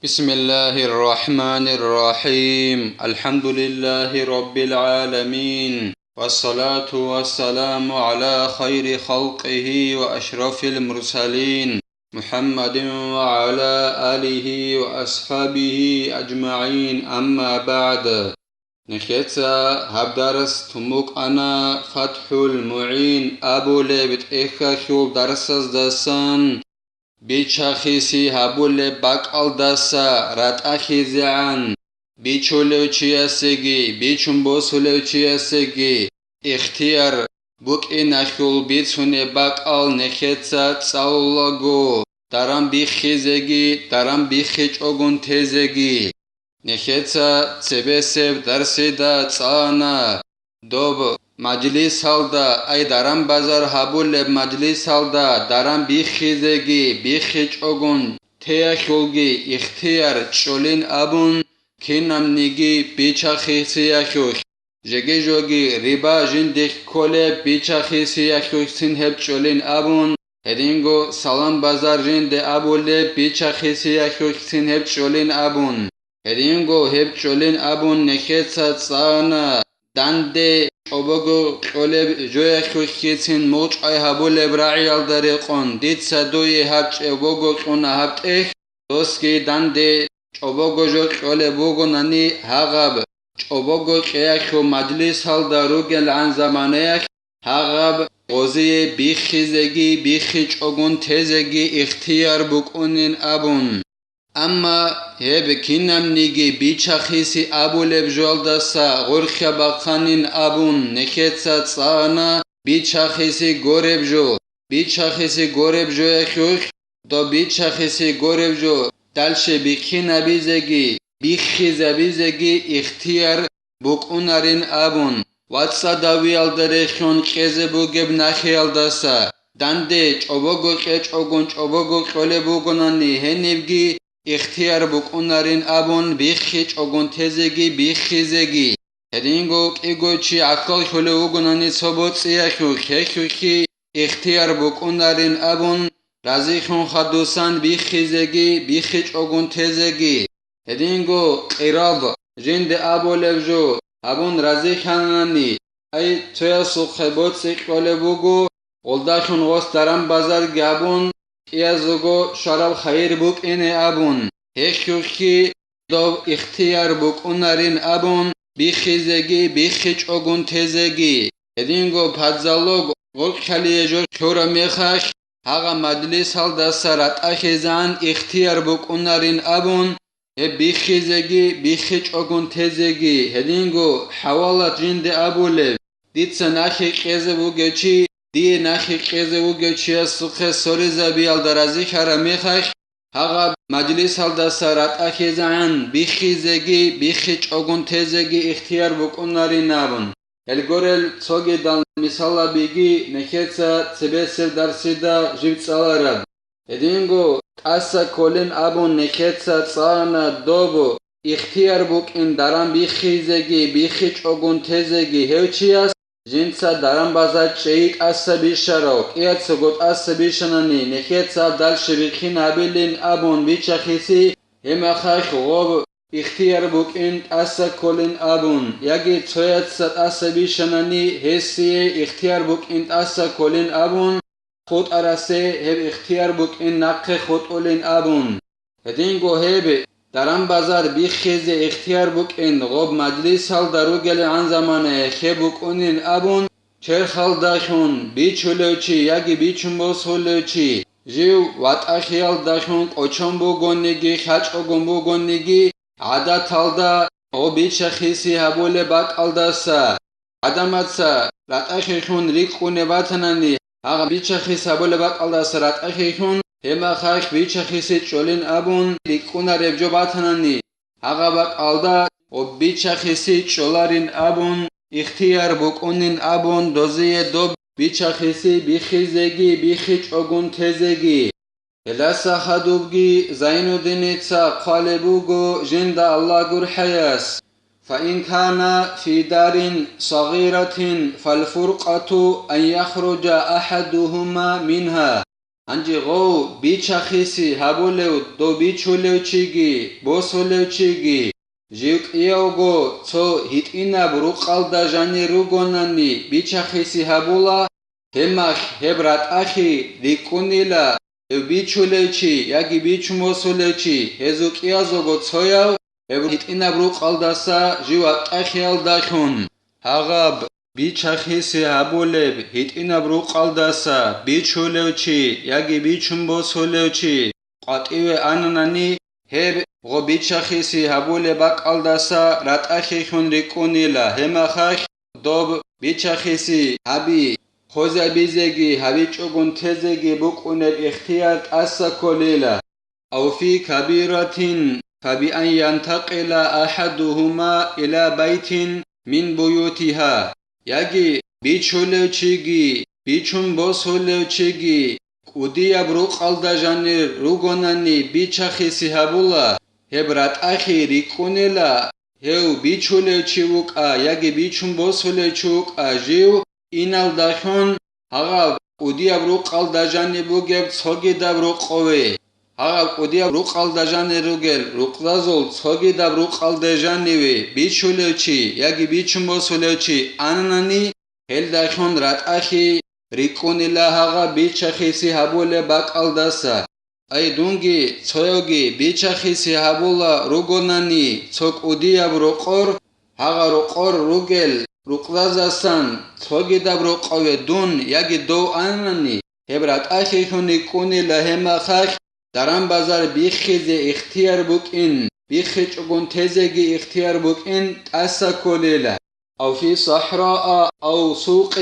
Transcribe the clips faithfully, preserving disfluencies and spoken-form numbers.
بسم الله الرحمن الرحيم. الحمد لله رب العالمين. والصلاة والسلام على خير خلقه وأشرف المرسلين محمد وعلى آله وأصحابه أجمعين. أما بعد. Нехеца гьаб дарс тумукъана ФатхӀул МугӀин абулеб тӀехьалъул дарсаздасан, бичахиси гьабулеб бакӀалдаса ратӀахизегӀан, бичулев чиясеги, бичун босулев чиясеги ихтияр букӀиналъул бицунеб бакӀал нехеца цӀалулаго, даран биххизеги, даран биххичӀогун тезеги. Нехеца цебесеб дарсида цӀана, доб мажлисалда, ай даран-базар гьабулеб мажлисалда даран биххизеги биххичӀогун теялъулги ихтияр чӀолин абун, кинабниги бичахисиялъулъ, жеги-жоги риба жиндихъ кколеб бичахисиялъулъцин гьеб чӀолин абун, гьединго салам-базар жинде абулеб бичахисиялъулъцин гьеб чӀолин абун, гьединго гьеб чӀолин абун нехеца цӀана, данде чӀобого кьолеб жоялъулъцин мугъчӀвай гьабулеб рагӀиялда рекъон, дица дуе гьаб чӀобого кьуна гьаб тӀехь, досги данде чӀобого жо кьолеб бугонани гьагъаб чӀобого кьеялъул мажлисалда ругелгӀан заманаялъ, гьагъаб гъозие биххизеги биххичӀогун тезеги ихтияр букӀунин абун. Амма гьеб кинабниги бичахиси абулеб жоялдаса гъоркьа бахъанин абун нехеца цӀана бичахиси гореб жо, бичахиси гореб жоялъулъ, доб бичахиси гореб жо дальше биххинабизеги, биххизабизеги ихтияр букӀунарин абун, вацӀцӀадавиялда рехьун кьезе бугеб нахиялдаса данде чӀобого кьечӀогун чӀобого кьолеб бугонани гьенибги ихтияр букӀунарин абун биххичӀогун тезеги биххизеги. Гьединго кӀиго чи гӀахьаллъулев вугонани цо боцӀиялъулъ, гьелъулъги ихтияр букӀунарин абун, разилъун хадусан биххизеги, биххичӀогун тезеги. Гьединго къирад, жинде абулеб жо, гьабун разилъанани, ай, цоясухъе боцӀи кьолеб буго, гъолдалъун гъос даран-базарги гьабун, кӀиязего щвараб хайир букӀине абун, гьелъулъги доб ихтияр букӀунарин абун, биххизеги, биххичӀогун тезеги. Гьединго пазалог гъоркьалие жо лъураб мехалъ, гьагъа мажлисалдаса ратӀахизегӀан ихтияр букӀунарин абун, гьеб биххизеги, биххичӀогун тезеги. Гьединго хӀавалат жинде абулеб, дица нахи кьезе вугев чи, дие нахи кьезе вугев чиясухъе соризабиялда разилъараб мехалъ, гьагъаб мажлисалдаса ратӀахизегӀан биххизеги, биххичӀогун тезеги ихтияр букӀунарин абун. Гьел гурел цогидал мисалабиги нехеца цебесеб дарсида жиб цӀалараб. Гьединго тӀаса кколин абун нехеца цӀана доб ихтияр букӀин даран биххизеги, биххичӀогун тезеги гьев чияс, жинца даран-базар чӀей тӀаса бищарав, кӀияцаго тӀаса бищанани, нехеца дальше биххинабилин абун бичахиси, гьеб мехалъ гъоб ихтияр букӀин тӀаса кколин абун, яги цояца тӀаса бищанани, гьесие ихтияр букӀин тӀаса кколин абун, хутӀарасе гьеб ихтияр букӀин нахъе хутӀулин абун. Гьединго гьеб даран-базар биххизе ихтияр букӀин гъоб мажлисалда ругелгӀан заманаялъе букӀунин абун, черхалдалъун бичулев чи яги бичун босулев чи, жив ватӀахиялдалъун кӀочон бугониги, хьачӀогун бугониги, гӀадаталда гъоб бичахиси гьабулеб бакӀалдаса, гӀадамаца ратӀахелъун рикӀкӀунеб батанани, гьагъаб бичахиси гьабулеб бакӀалдаса ратӀахелъун, гьеб мехалъ бичахиси чӀолин абун рикӀкӀунареб жо батанани, гьагъаб бакӀалда гъоб бичахиси чӀоларин абун, ихтияр букӀунин абун, дозие доб бичахиси биххизеги биххичӀогун тезеги. Гьелдаса хадубги Зайнуддиница хъвалеб буго жинда Аллагь гурхӀаяс: «فإن كان في دار صغيرة فالفرقة أن يخرج أحدهما منها». Гьанже гъов бичахиси гьабулев дов бичулев чиги, босулев чиги, жив кӀиявго цо гьитӀинаб рукъалда жанир ругонани бичахиси гьабула, гьебмахь гьеб ратӀахи рикӀкӀунила, гьев бичулев чи яги бичун босулев чи, гьезул кӀиязулго цояв гьеб гьитӀинаб рукъалдаса жив ратӀахиялдалъун. Гьагъаб бичахиси гьабулеб гьитӀинаб рукъалдаса бичулев чи яги бичун босулев чи къватӀиве ананани, гьеб гъо бичахиси гьабулеб бакӀалдаса ратӀахьейхьун рикӀкӀунила, гьебмахалъ доб бичахиси гьаби, хвезабизеги гьабичӀогун тезеги букӀунеб ихтияр тӀаса кколила. أو في كبيرة فبأن ينتقل أحدهما إلى بيت من بيوتها. Яги бичулев чиги, бичун босулев чиги, кӀудияб рукъалда жанир ругонани бичахиси гьабула, гьеб ратӀахи рикӀкӀунила, гьев бичулев чи вукӀа яги бичун босулев чи вукӀа жив иналдалъун, гьагъаб кӀудияб рукъалда жаниб бугеб цогидаб рокъове, гьагъаб кӀудияб рукъалда жанир ругел рукъзазул цогидаб рукъалда жаниве бичулев чи яги бичун босулев чи ананани, гьелдалъун ратӀахи рикӀкӀунила гьагъаб бичахиси гьабулеб бакӀалдаса. Ай, дунги цоявги бичахиси гьабула ругонани цо кӀудияб рокъор, гьагъа рокъор ругел рукъзазасан цогидаб рокъове дун яги дов анани, гьеб ратӀахьейхьун рикӀкӀунила гьебмахалъ даран-базар биххизе ихтияр букӀин, биххичӀогун тезеги ихтияр букӀин тӀаса кколила. أو في صحراء أو سوق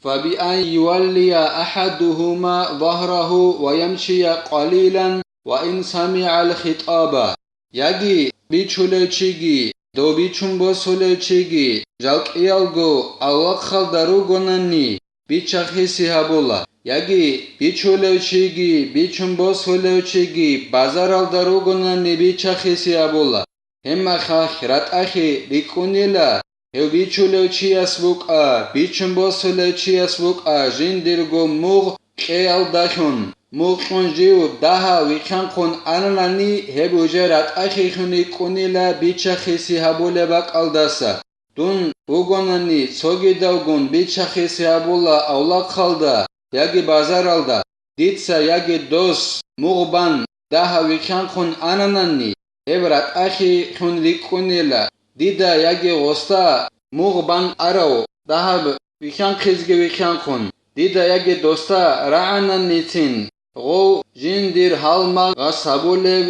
فبأن يولي أحدهما ظهره ويمشي قليلا وإن سمع الخطاب. Яги бичулев чиги, дов бичун босулев чиги, жал кӀиялго авлахъалда ругонани, бичахиси гьабула, яги бичулев чиги, бичун босулев чиги, базаралда ругонани бичахиси гьабула. Гьебмахалъ ратӀахи рикӀкӀунила, гьев бичулев чияс букӀа, бичун босулев чияс букӀа жиндирго мугъ кьеялдалъун, мугъ кьун жив дагьав вихьанхъун ананани, гьеб уже ратӀахьейхьун рикӀкӀунила бичахиси гьабулеб бакӀалдаса. Дун вугонани цогидавгун бичахиси гьабула авлахъалда яги базаралда, дица яги дос мугъ бан дагьав вихьанхъун ананани, гьеб ратӀахьейхьун рикӀкӀунила, дида яги гъосда мугъ бан арав дагьаб вихьанхъизеги вихьанхъун, дида яги досда рагӀананницин, гъов жиндир гьалмагъ гъас гьабулеб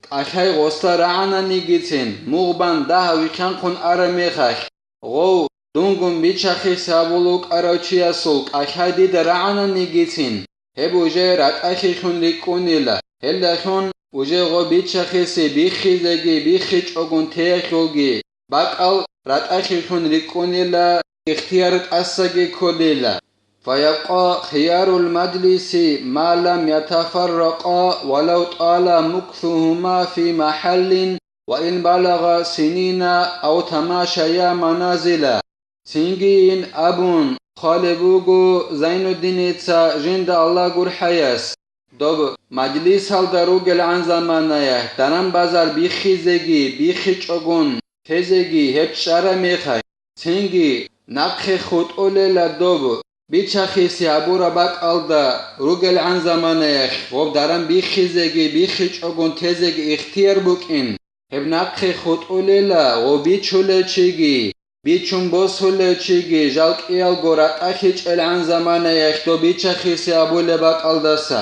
кӀалъай гъосда рагӀананигицин, мугъ бан дагьав вихьанхъун араб мехалъ, гъов дунгун бичахиси гьабулев вукӀарав чиясул кӀалъай дида рагӀананигицин, гьеб уже ратӀахьейхьун рикӀкӀунила, гьелдалъун уже гъо бичахиси биххизеги биххичӀогун теялъулги бакӀал ратӀахьейхьун рикӀкӀунила, ихтияр тӀасаги кколила. فيبقى خيار المجلس ما لم يتفرقا ولو طال مكثهما في محل وإن بلغا سنين أو تماشيا منازلا. Цинги ин абун хъвалеб буго Зайнуддиница, жинда Аллагь гурхӀаяс, доб мажлисалда ругелгӀан заманаялъ даран-базар биххизеги биххичӀогун тезеги гьеб чӀараб мехалъ, цинги нахъе хутӀулела доб бичахиси гьабураб бакӀалда ругелгӀан заманаялъ гъоб даран биххизеги биххичӀогун тезеги ихтияр букӀин, гьеб нахъе хутӀулела гъо бичулев чиги, бичун босулев чиги жал кӀиялго ратӀахьичӀелгӀан заманаялъ доб бичахиси гьабулеб бакӀалдаса.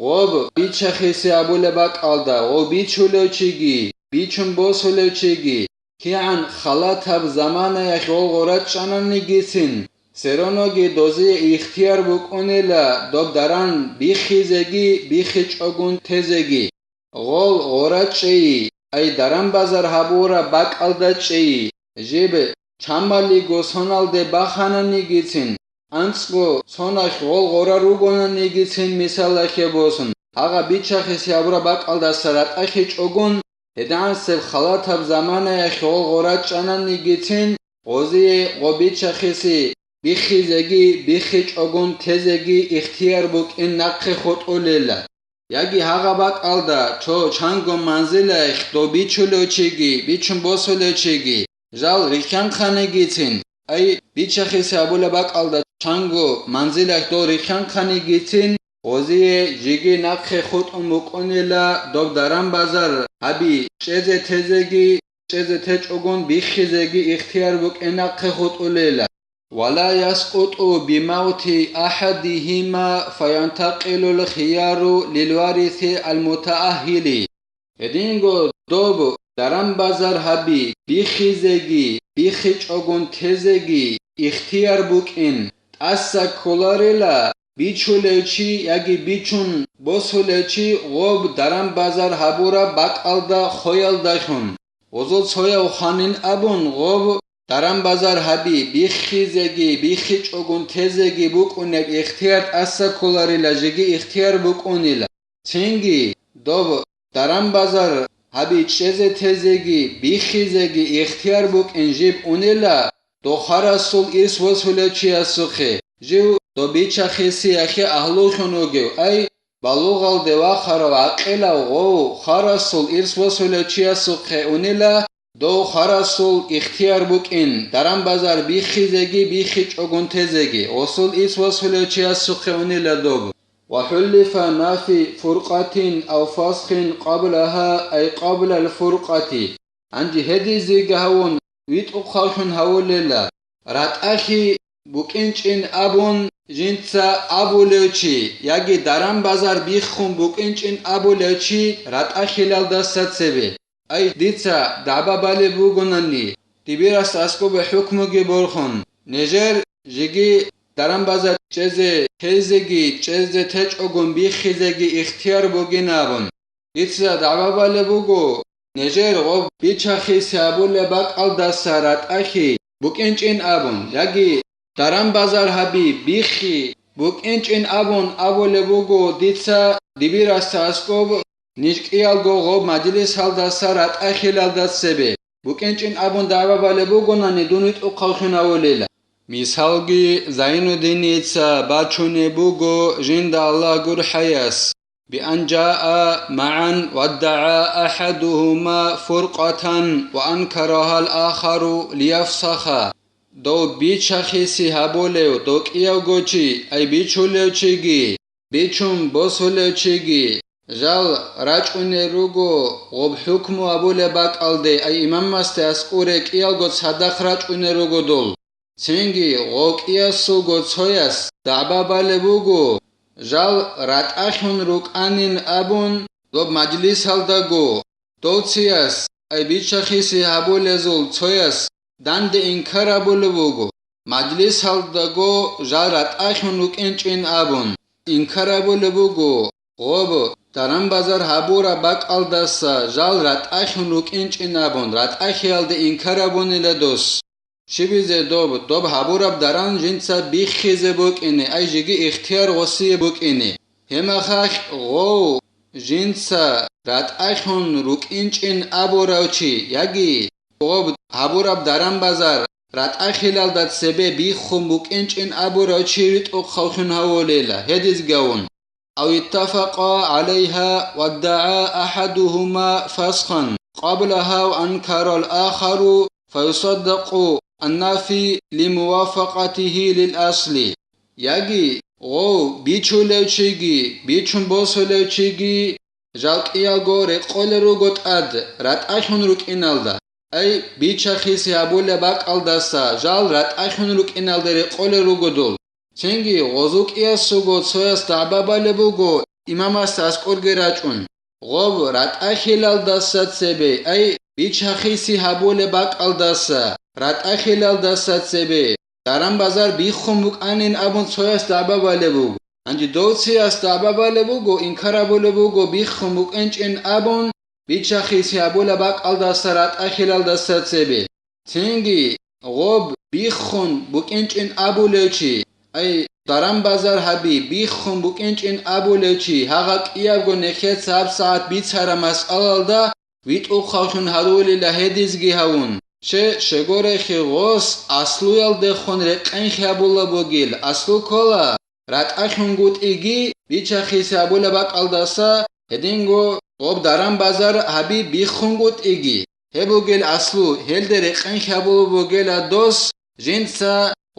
Гъоб бичахиси гьабулеб бакӀалда гъо бичулев чиги, бичун босулев чиги, кигӀан халатаб заманаялъ гъол гъо рачӀчӀананигицин, все равноги дозие ихтияр букӀунела доб даран биххизеги биххичӀогун тезеги. Гъол гъо рачӀчӀейи, ай даран-базар гьабураб бакӀалда чӀейи, жиб чамалиго соналде бахананигицин, анцӀго соналъ гъол гъора ругонанигицин мисалалъе босун, гьагъа бичахиси гьабураб бакӀалдаса ратӀахьичӀогун, гьедигӀансеб халатаб заманаялъ гъол гъо рачӀчӀананигицин, гъозие гъо бичахиси биххизеги, биххичӀогун тезеги ихтияр букӀин нахъе хутӀулела. Яги гьагъа бакӀалда цо чанго манзилаялъ дов бичулев чиги, бичун босулев чиги, жал рихьанхъанигицин, ай, бичахисе абулеб бакӀалда чанго манзилаялъ дов рихьанхъанигицин, гъозие жеги нахъе хутӀун букӀунела доб даран-базар гьаби чӀезе-тезеги, чӀезе течӀогун биххизеги ихтияр букӀин нахъе хутӀулела. ولا يسقط بموت أحدهما فينتقل الخيار للوارث المتأهل. Гьединго доб даран-базар гьаби биххизеги, биххичӀогун тезеги ихтияр букӀин, тӀаса кколарела бичулев чи яги бичун босулев чи гъоб даран-базар гьабураб бакӀалда хоялдалъун. Гъозул цояв хванин абун гъоб даран-базар гьаби биххизеги, биххичӀогун тезеги букӀунеб ихтияр тӀаса кколарила, жеги ихтияр букӀунила. Цинги доб даран-базар гьаби чӀезе-тезеги, биххизеги ихтияр букӀин жиб унела дов хварасул ирс босулев чиясухъе, жив доб бичахисиялъе агьлуллъун вугев, ай, балугъалде вахарав гӀакъилав гъов хварасул ирс босулев чиясухъе унела, дов хварасул ихтияр букӀин даран-базар биххизеги, биххичӀогун тезеги, гъосул ирс босулев чиясухъе унела доб. وحلف نفي فرقة أو فسخ قبلها أي قبل الفرقة. Гьанже гьедизеги гьавун витӀухъавлъун гьавулела, ратӀалъи букӀинчӀин абун жинца абулев чи яги даран-базар биххун букӀинчӀин абулев чи ратӀалъилалдаса цебе. Ай, дица дагӀба балеб бугонани, дибирас аскӀобе хӀукмуги борхун, нижер жеги даран-базар чӀезе тезеги, чӀезе течӀогун биххизеги ихтияр бугин абун. Дица дагӀба балеб буго, нижер гъоб бичахисе абулеб бакӀалдаса ратӀалъи букӀинчӀин абун, яги даран-базар гьаби биххи букӀинчӀин абун абулеб буго дица дибирасда аскӀоб, ниж кӀиялго гъоб мажлисалдаса ратӀалъилалда цебе букӀинчӀин абун дагӀба балеб бугонани, дун витӀухъавлъун гьавулела. Мисалги, Зайнуддиница бачунеб буго жинда Аллагь гурхӀаяс, بأن جاء معا وادعى أحدهما فرقة وأنكرها الآخر ليفسخ. Дов бичахиси гьабулев дов кӀиявго чи, ай бичулев чиги, бичун босулев чиги, жал рачӀунел руго гъоб хӀукму абулеб бакӀалде, ай имамасде аскӀуре кӀиялго цадахъ рачӀунел руго дол. Цинги гъов кӀиясулго цояс дагӀба балеб буго, жал ратӀалъун рукӀанин абун доб мажлисалдаго, дов цияс, ай бичахиси гьабулезул цояс данде инкар абулеб буго, мажлисалдаго жал ратӀалъун рукӀинчӀин абун, инкар абулеб буго, гъоб даран-базар гьабураб бакӀалдаса жал ратӀалъун рукӀинчӀин абун, ратӀалъиялде инкар абунила дос. Щибизе доб, доб гьабураб даран жинца биххизе букӀине, ай жеги ихтияр гъосие букӀине. Гьеб мехалъ гъов жинца ратӀалъун рукӀинчӀин абурав чи, яги гъоб гьабураб даран-базар ратӀалъилалда цебе биххун букӀинчӀин абурав чи витӀухъавлъун гьавулела, гьедизги гьавун. أو اتفقا عليها وادعى أحدهما فسخا قبلها وأنكر الآخر فيصدق النافي لموافقته للأصل. Яги гъов бичулев чиги, бичун босулев чиги, жал кӀиялго рекъолел руго тӀад ратӀалъун рукӀиналда, ай, бичахиси гьабулеб бакӀалдаса жал ратӀалъун рукӀиналда рекъолел руго дол. Цинги гъозул кӀиясулго цояс дагӀба балеб буго, имамасда аскӀорги рачӀун. Гъоб ратӀалъилалдаса цебе, ай, бичахиси гьабулеб бакӀалдаса ратӀалъилалдаса цебе, даран-базар биххун букӀанин абун цояс дагӀба балеб буго. Гьанже дов цияс дагӀба балеб буго, инкар абулеб буго, биххун букӀинчӀин абун, бичахиси гьабулеб бакӀалдаса ратӀалъилалдаса цебе. Цинги гъоб биххун букӀинчӀин абулев чи, ай, даран-базар гьаби биххун букӀинчӀин абулев чи, гьагъа кӀиябго нехеца гьабсагӀат бицараб масъалалда витӀухъавлъун гьарулила гьедизги гьавун. Че щегорехи гъос аслуялдехун рекъенхъи гьабула бугел, аслу ккола ратӀалъунгутӀиги, бичахисе абулеб бакӀалдаса, гьединго гъоб даран-базар гьаби биххунгутӀиги. Гьеб бугел аслу, гьелде рекъенхъи гьабулеб бугела дос, жинца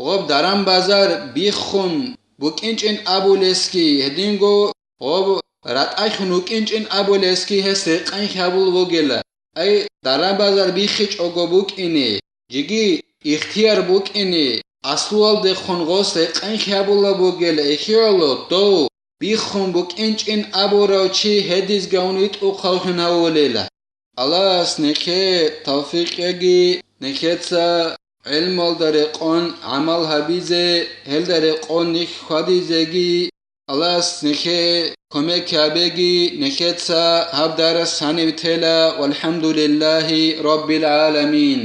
гъоб даран-базар биххун букӀинчӀин абулесги, гьединго гъоб ратӀалъун вукӀинчӀин абулесги гьес рекъенхъи гьабулеб бугела. Ай, даран-базар биххичӀого букӀине, жеги ихтияр букӀине, аслуялдехун гъос рекъенхъи гьабулеб бугел, эхиялъ дов биххун букӀинчӀин абурав чи гьедизгун витӀухъавлъун гьавулела. Аллагьас нехее тавфикъ кьеги, нехеца гӀелмалда рекъон гӀамал гьабизе, гьелда рекъон нехь хьвадизеги, Аллагьас нехее кумек гьабеги, нехеца гьаб дарас гьанив тела, валхӀамдулиллагьи раббил гӀаламин.